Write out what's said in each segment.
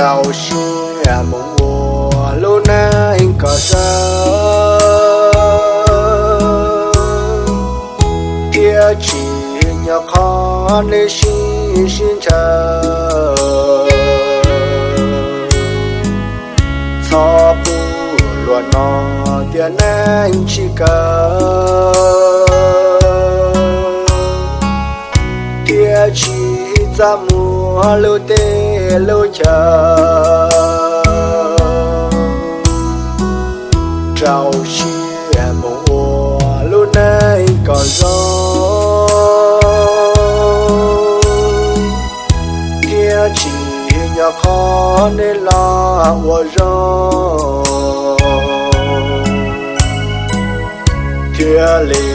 Rau siab mus ua lub neej kom zoo, thiaj tsis nyog qhov nej sib sib ntshaw. Txhob pub luag no tias neeg tsis kawg, thiaj tsis txaj muag lub teb lub chaw. Rau siab mus ua lub neej kom zoo, thiaj tsis nyog qhov nej los ua zoo. Thiaj li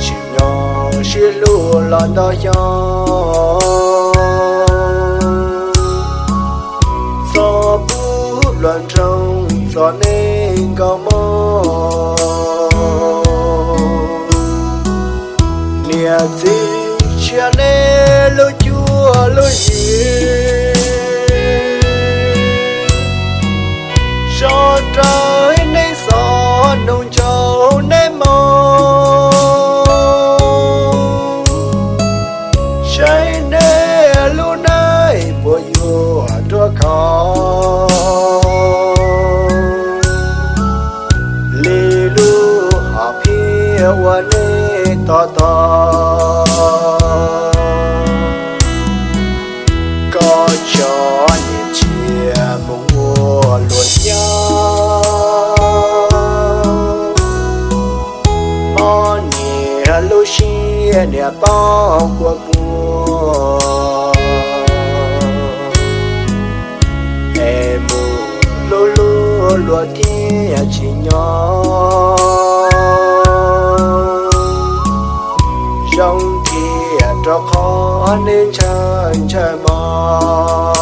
tsim nyog sib hlub los ntau xyoo. Txhob pub luag nroog txom neej nkauj muam. Niam txiv tshiab nej lub cuab lub yig, so rau nej xov noog ntsaum nej moo, saib nej lub neej puas yuav ruaj khov li lub hom phiaj uas nej tos tos. Koj tso niam tshiab mus ua luag nyob, mob niam lub siab niam paub kua muag, es mus hlub hlub luag thiaj tsim nyog zoo thiab rau qhov nej ntshaw ntshaw mog.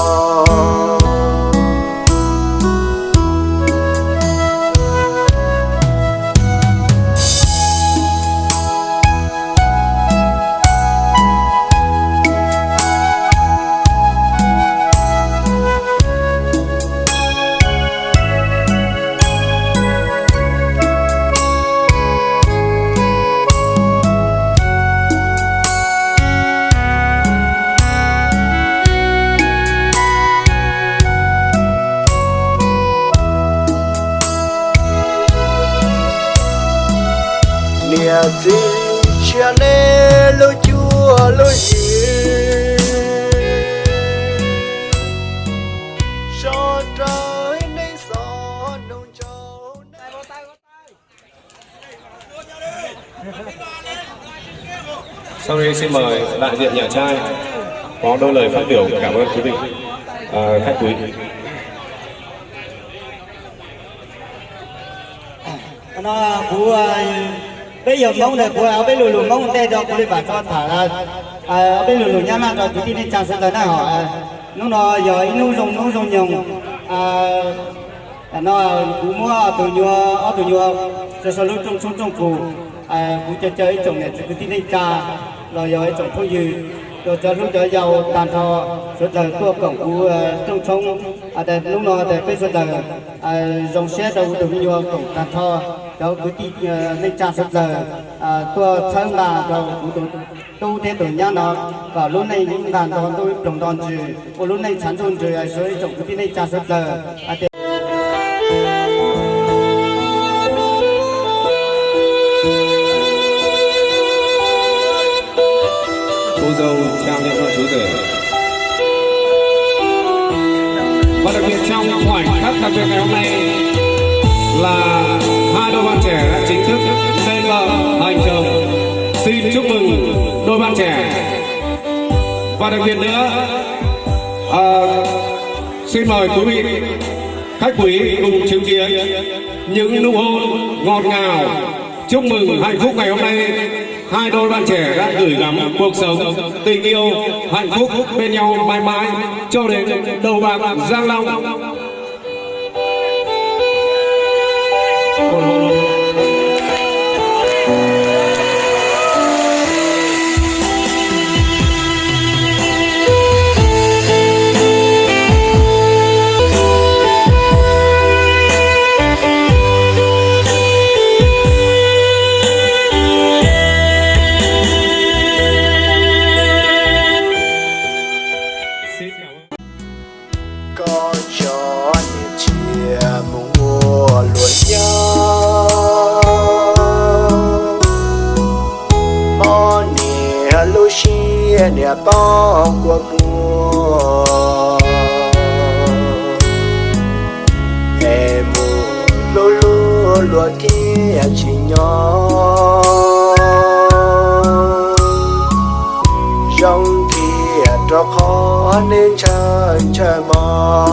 Niam txiv tshiab nej lub cuab lub yig, so rau nej xov noog ntsaum. Sau đây xin mời đại diện nhà trai có đôi lời phát biểu cảm ơn quý vị, ờ, khách quý. No kuv, peb yog Hmoob ntawd kuv ob peb lo lus Hmoob ntej rau kuv li pam tso tham, ob peb lo lus Nyab Laj rau kwv tij neej tsa sawv daws na hos. Hnub no yog ib hnub zoo hnub zoo nyoog. No kuv muab tus nyuag, ob tug nyuag, sau sau lub rooj tshoob rooj kug, kuv caw caw ib tsoom niam txiv kwv tij neej tsa los yog ib tsoom phooj ywg, los cov hlub cov yau tag nrho sawv daws tuaj koom kuv rooj tshoob. Hnub no tas peb sawv daws zoo siab rau kuv tus me nyuam koom tag nrho cov kwv tij neej tsa sawv daws tuaj txhawb nqa rau kuv tus tub thiab tus nyab no kom lub neej nqa nto ntuj ploog nto ntsws, ua lub neej tshav ntuj ntsws, suav ib tsoom kwv tij neej tsa sawv daws hais tias Cô dâu trao nhận con chú rể. Và đặc biệt trong khoảnh khắc đặc biệt ngày hôm nay là hai đôi bạn trẻ đã chính thức lên bờ thành chồng. Xin chúc mừng đôi bạn trẻ. Và đặc biệt nữa, à, xin mời quý vị khách quý cùng chứng kiến những nụ hôn ngọt ngào chúc mừng hạnh phúc ngày hôm nay. Hai đôi bạn trẻ đã gửi gắm cuộc sống, tình yêu, hạnh phúc bên nhau mãi mãi cho đến đầu bạc răng long. Lub siab niam paub kua muag, es mus hlub hlub luag thiaj tsis nyob. Zoo kiag rau qhov neb ntshaw ntshaw mog.